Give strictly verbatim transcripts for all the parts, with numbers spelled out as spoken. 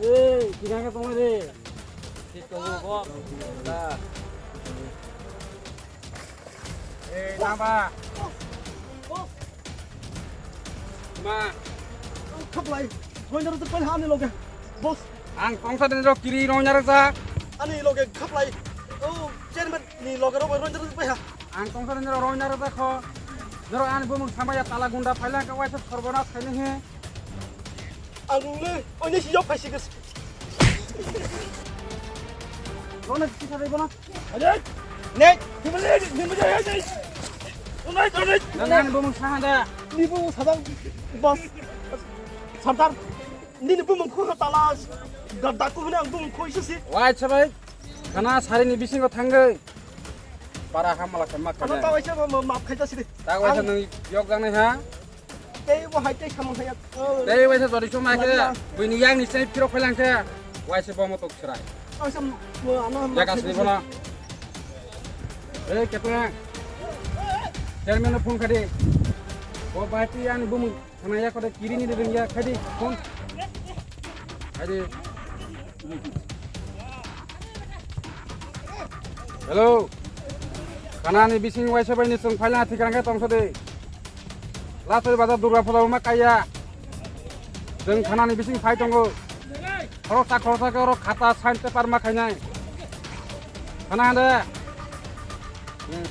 Ei, tirang khe tongma de. Thik tongo bo. Da. Ei, naba. Ma. Khaplai. Roinaro to pai ha ani loge. Boss. Ang tongsa den rok kiri roinaro ja. Ani loge khaplai. O chairman ni loge rok roinaro to pai ha. Ang tongsa den rok roinaro ja kho. Norok ani bumung samaya tala gunda phailangkha waisa sorbonas khaini he. Ang nungno oini sijak phaisi gis. Bono kisa dai bono. Ajay! Nek! Himajay! Himajay! Ajay! Unai! Unai! Nang ani bumung saha da. Ni bumung sadang bas. Sardar. Ni ni bumung khur tala. Da daku hune ang bumung khoi sisi. Wai chabai. Khana sari ni bisingo thangwi. Para hamala khe ma khana khana. Tawaisa ma map khaita sidi. Tawaisa ang nung yok jang nai ha. Tei bo hai tei samung saya. Tei waisa jori song nai khe, buini yang ni sini phirok phailang khe, waisa bomo tok serai. Ang sam, ano jaga sini bono. Eh, kepeng. Chairman no phone khadi. Bo bai ti ani bumung khana ya kode kiri ni ring ya khadi phone. Khadi. Hello. Kanani bising waisa bai ni sung phaila thikang khe tongsa de. Lasoi bazar Durga Puja ma kaiya. Jeng khanani bising phai tongo. Khoroksa khoroksa khe oro khata sign paper ma khainai. Khana hande. Hmm.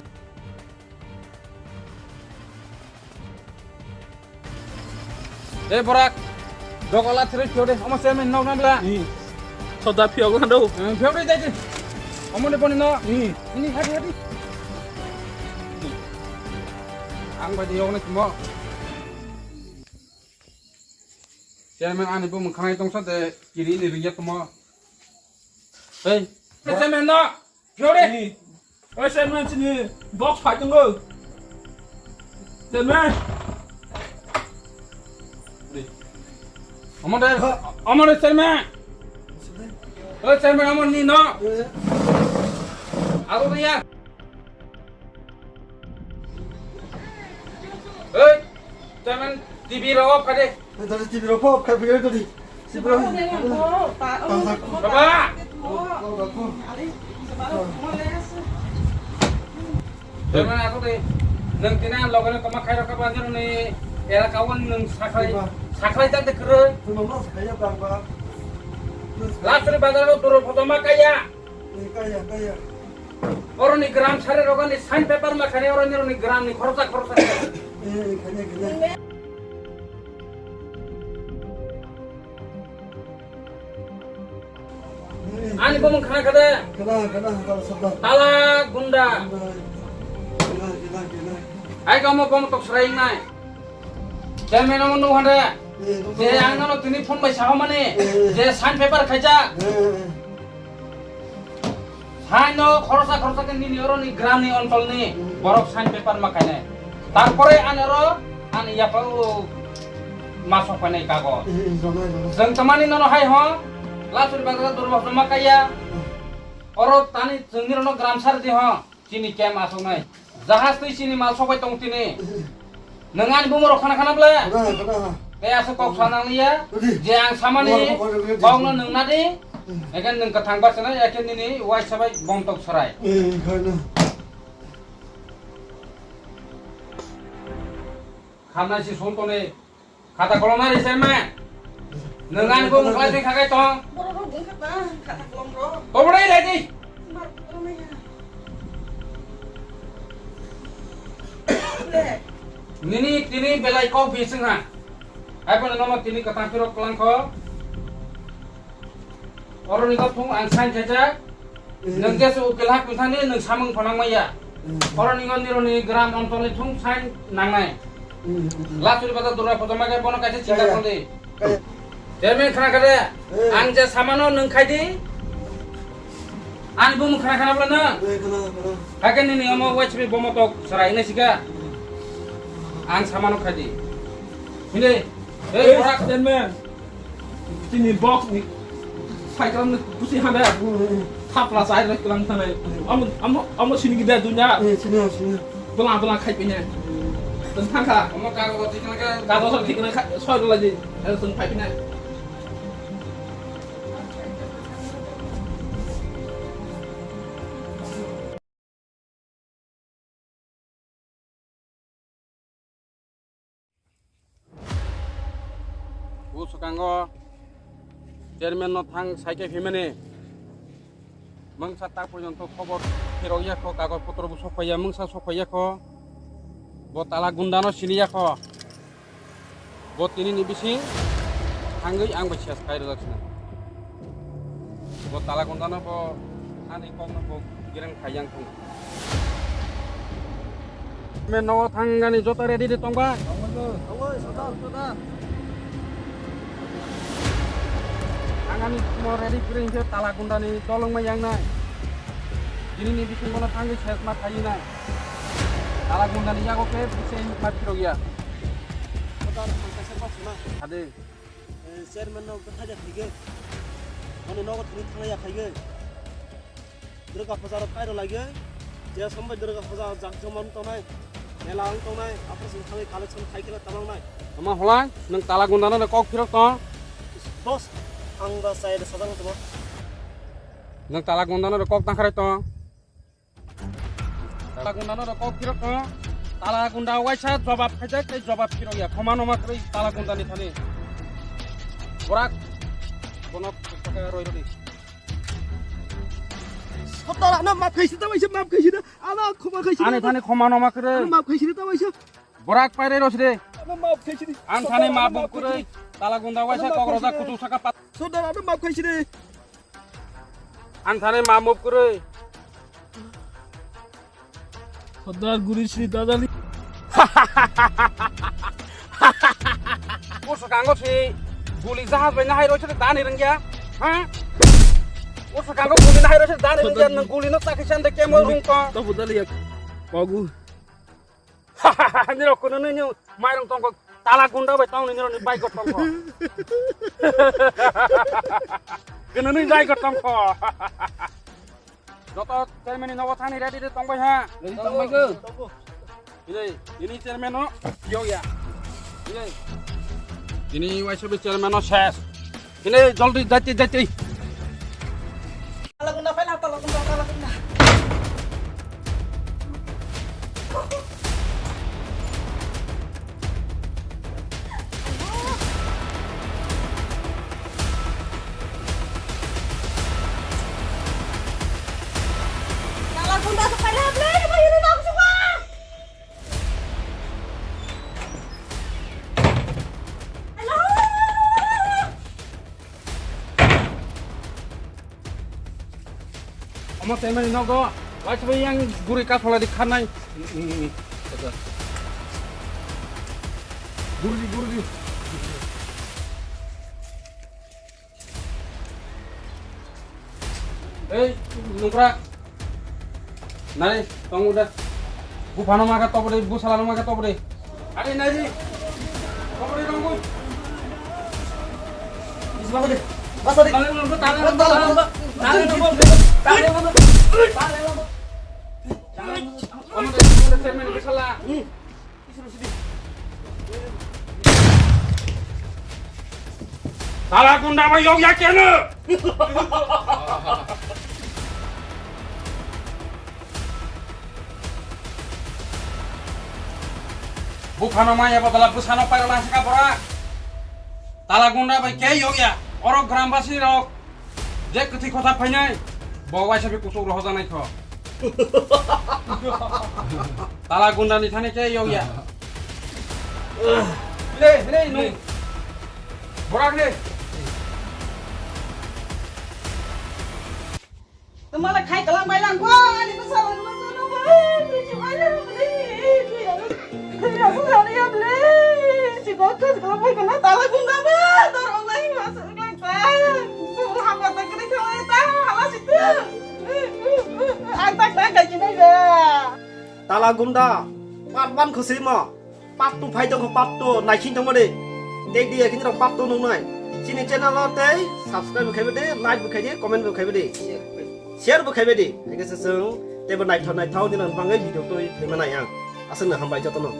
Ei borak. Dogola thiri phiyok de. Omo chairman nok na bla. Ni. Soda phiyok na do. Eh, phiyok de dai de. Omo ni boni no. Ni. Ni hadi hadi. Ang bai de yok na kimo. Chairman ani bo mung khanai tongsa de kiri ni ringya tongmo. Hey, chairman no. Phiyok de. Ni. Oi, chairman, chini box phai tongo. Chairman. Omo de, omo de chairman. Oi, chairman, omo ni no. Abo ya. Oi, chairman, T V rok off khai de. Tadi T V rok off khai phiyok tadi. Baba! Tei mane aswk de, nwng tini ang loge no tongma khairok kha ba, nini elaka o nwng sakhlai, sakhlai jak de kwrwi. Last ni bazar o doro photo ma kaya. Kaya, kaya. Oroni gram sari rogani sign paper ma khani oroni, oroni gram ni khoroksa, khoroksa. Eh, khani, khani. Ani bumung khana khade. Khana, khana, khana, sabda. Tala gunda. Gunda. Khana, khana, khana. Ai kamo bom tok srai nai. Chairman omo nuhande. Eh, je ang nono tini phone bai saho mani. Eh, eh. Je sign paper khaijak. Eh, eh, eh. Sign no khoroksa khoroksa khe nini oroni gram ni oncholni borok sign paper ma khainai. Tarpore ani oro ani yapha o ma sok painai kago. Jwng tamani nono hai ho, Lachuri bazar o durba ma kaiya. Oro tani jwngni rono gram sar di ho. Chini kem aswknai. Jahaj twi chini mal sokbai tong tini. Nwng ani bumung rok khana khana ble? Khana, khana. Tei aswk kok sa nang liya. Rudi. Je ang samani kok no nwng nadi. Hmm. Eken nwng kwthang bachana, eken nini waisa bai bom tok sarai. Eh, khana. Khamnai si sul toni. Khata kolom nari chairman. Nwng ani bumung khlai twi khakai tong. Borok rok wngkha ta, khata kolom rok. Tobodai lai di. Mar kolom ya. Le. Nini tini belai kok bising ha. Hai bono nono tini kwthang phirok kwlang kho. Oroni kok thung ang sign khaijak. Nwng jesa ukil ha kwthani nwng samung phanang maya. Oro ningo nironi gram ontolni thung sign nangnai. Lachuri bazar Durga Puja ma khe bono kaisa chinta khandi. Chairman khana khade, ang je samano nwng khaidi. Ani bumung khana khana bla nwng. Hakhe nini omo waisbi bomo tok sarai nai sika. Ang samano khaidi. Hinde, ei borak chairman. Chini box ni cycle ni pusi hande. Thapla sai rek lang thane. Amo, amo, amo sini gida dunya. Eh, sini, sini. Bela, bela khai pine. Chwng thang kha. Omo kagoz thik kha. Kagoz thik kha, soi rwlai di. Chwng phai phinai. O swkango chairman no thang sai khe phimani. Mungsa ta porjonto khobor phirok ya kho, kagoj potro bo sok phai ya, mungsa sok phai ya kho. Bo tala gunda no sini ya kho. Bo tini ni bising thangwi ang bai ses khai rwjak sina. Bo tala gunda no bo ani kok no bo gereng khai yang thung. Men nogo thangani joto ready de tongba. Tongoi, tongoi, soda, soda. Thangani mo ready kiri hingke tala gundani tolong ma yang nai. Dini ni bising bono thangwi ses ma thayi nai. Tala gundani yago ke bising ma phirok ya. Soda, ang kaisa kok sana. Ade. Eh, chairman no bwthaja khaigwi. Ani nogo thangwi thangya khaigwi. Durga puja rok pairo lagwi. Je sombai Durga puja jak joma wng tongnai. Mela wng tongnai. Aphuru chwng thangwi collection khai kheno tamangnai. Ama hola, nwng tala gunda no kok phirok tong. Boss, ang ba chai da sajang tongmo. Nwng tala gunda no kok tangkhrai tong. Tala gunda no kok phirok tong. Tala gunda waisa jobab khaijak tei jobab phirok ya. Khoma noma kwrwi tala gunda ni thani. Borak. Bono kaka roi rodi. Sotara, ano map khaisi ta waisa, map khaisi ta. Ano khoma khaisi ta. Ani thani khoma noma kwrwi. Ano map khaisi ta waisa. Borak paire roside. Ano map khaisi ta. An thani map buk kwrwi. Tala gunda waisa kok rojak kuchuk saka pat. Sotara, ano map khaisi ta. An thani map move kwrwi. Sotara guri sini dadali. O swkango si guli jahaj bai nahai roi se dani rwngya. Ha? O swkango guli nahai roi se dani rwngya, nwng guli no chakhi sande kemo rung ko. Tabu dali yak. Pagu. Nirok kuno nini mairung tongko, tala gunda bai tong nirok ni bike tongko. Kuno ni bike tongko. Joto chairman ni nogo thani ready de tong bai ha. Ready tong bai go. Ini, ini chairman no, yo ya. Ini, ini waisa be chairman no ses. Ini joldi jati jati. Talagunda, phaila talagunda, talagunda. Talagunda, phaila, phaila, phaila, phaila. Omo chairman ni nogo, waisa bai yang guri ka phola di khanai. Guri di, guri di. Ei, nungkra. Nai, tong uda. Bu phano maga tobri, bu salano maga tobri. Ari nai di. Tobri rongbu. Isma ko de. Basa de. Tale rongbu, tale rongbu, tale rongbu. Tale rongbu. Tale rongbu. Tale rongbu. Tale rongbu. Tale rongbu. Tala gunda bai yok ya kenu. Buphano maya bodala bwsano pairok lansika bora. Tala gunda bai ke yok ya. Oro grambasi rok. Je kwthwi kotha phainai, bo waisa phi kuchuk rohojaknai kho. Tala gunda ni thani khe yogya. Hile, hile, nung. Borak hile. Tumala khai kalang bai lang bo, ani bwsa lang lang lang bo, ani bwsa lang lang bo. Kaya sujani ya ble, si doktor kalau mau kena tala guna ba, dorong lagi masuk lagi ta. Hamba tak kena kau ta, hala situ. Ang tak tak gaji na ga. Tala gunda, part one khusi mo, part two phai tong, part two naisin tong de. Tei dia kini rok part two nung nai. Sini channel o tei subscribe bo khai de, like bo khai de, comment bo khai de. Share bo khai de. Ege se sung tei bo naithok naithok ni nang bangai video toi thai mana yang. Aswk no hambai joto no.